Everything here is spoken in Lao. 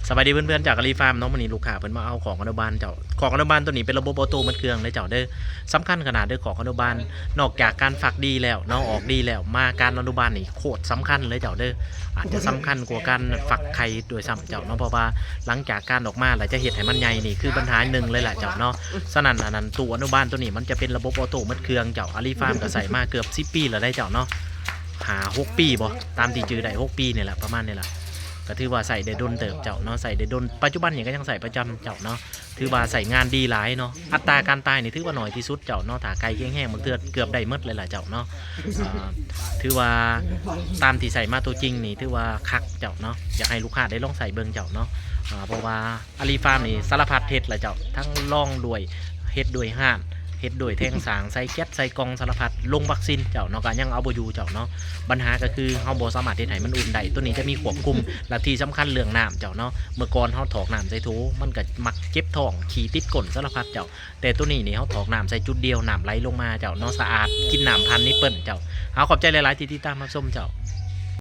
ສະບາຍດີເພື່ອນໆ ຈາກອາລີຟາມເນາະ. ມື້ນີ້ລູກຄ້າເພິ່ນມາເອົາຂອງອະນຸບານເຈົ້າ. ຂອງອະນຸບານໂຕນີ້ເປັນລະບົບອອໂຕ້ໝົດເຄື່ອງເລີຍເຈົ້າເດີ. ສຳຄັນຂະໜາດເດີ ຂອງອະນຸບານ ນອກຈາກການຟັກດີແລ້ວເນາະ ອອກດີແລ້ວ ມາການອະນຸບານນີ້ໂຄດສຳຄັນເລີຍເຈົ້າເດີ. ອາດຈະສຳຄັນກວ່າການຟັກໄຂ່ດ້ວຍຊ້ຳເຈົ້າເນາະ ເພາະວ່າຫຼັງຈາກການອອກມາແລ້ວຈະເຮັດໃຫ້ມັນໃຫຍ່ນີ້ຄືບັນຫາໜຶ່ງເລີຍລະເຈົ້າເນາະ. ສະນັ້ນ ອັນນັ້ນ ຕູ້ອະນຸບານໂຕນີ້ມັນຈະເປັນລະບົບອອໂຕ້ໝົດເຄື່ອງເຈົ້າ. ອາລີຟາມກໍໃຊ້ມາເກືອບສິບປີແລ້ວເດ້ເຈົ້າເນາະ ຫ້າຫົກປີບໍ ຕາມທີ່ຈື່ໄດ້ ຫົກປີນີ້ແຫຼະ ປະມານນີ້ລະ. ກໍຖືວ່າໃຊ້ໄດ້ດົນເຕີບເຈົ້າເນາະ ໃຊ້ໄດ້ດົນ ປັດຈຸບັນນີ້ກໍຍັງໃຊ້ປະຈຳເຈົ້າເນາະ. ຖືວ່າໃຊ້ງານດີຫຼາຍເນາະ ອັດຕາການຕາຍນີ້ຖືວ່າໜ້ອຍທີ່ສຸດເຈົ້າເນາະ. ຖ້າໄກ່ແຂງແຮງບາງເທື່ອເກືອບໄດ້ໝົດເລີຍລະເຈົ້າເນາະ. ເອີ ຖືວ່າຕາມທີ່ໃຊ້ມາໂຕຈິງນີ້ຖືວ່າຄັກເຈົ້າເນາະ. ຢາກໃຫ້ລູກຄ້າໄດ້ລອງໃຊ້ເບິ່ງເຈົ້າເນາະ ເພາະວ່າອາລີຟາມນີ້ສາລະພັດເຮັດລະເຈົ້າ ທັງລອງດ້ວຍ ເຮັດດ້ວຍຮ້ານ ເຮັດດ້ວຍແທງສາງ ໃສ່ແກັດ ໃສ່ກ່ອງ ສາລະພັດ ລົງວັກຊິນເຈົ້າເນາະ ກໍຍັງເອົາບໍ່ຢູ່ເຈົ້າເນາະ. ບັນຫາກໍຄືເຮົາບໍ່ສາມາດເຮັດໃຫ້ມັນອຸ່ນໄດ້ ໂຕນີ້ຈະມີຄວບຄຸມ ແລະທີ່ສຳຄັນເລື່ອງນ້ຳເຈົ້າເນາະ. ເມື່ອກ່ອນເຮົາຖອກນ້ຳໃສ່ໂຖ ມັນກໍມັກເຈັບທ້ອງ ຂີ້ຕິດກົ້ນ ສາລະພັດເຈົ້າ. ແຕ່ໂຕນີ້ນີ້ເຮົາຖອກນ້ຳໃສ່ຈຸດດຽວ ນ້ຳໄຫຼລົງມາເຈົ້າເນາະ ສະອາດ ກິນນ້ຳຜ່ານນິບເປິ້ນເຈົ້າ. ເອົາ ຂອບໃຈຫຼາຍໆທີ່ຕິດຕາມຮັບຊົມເຈົ້າ.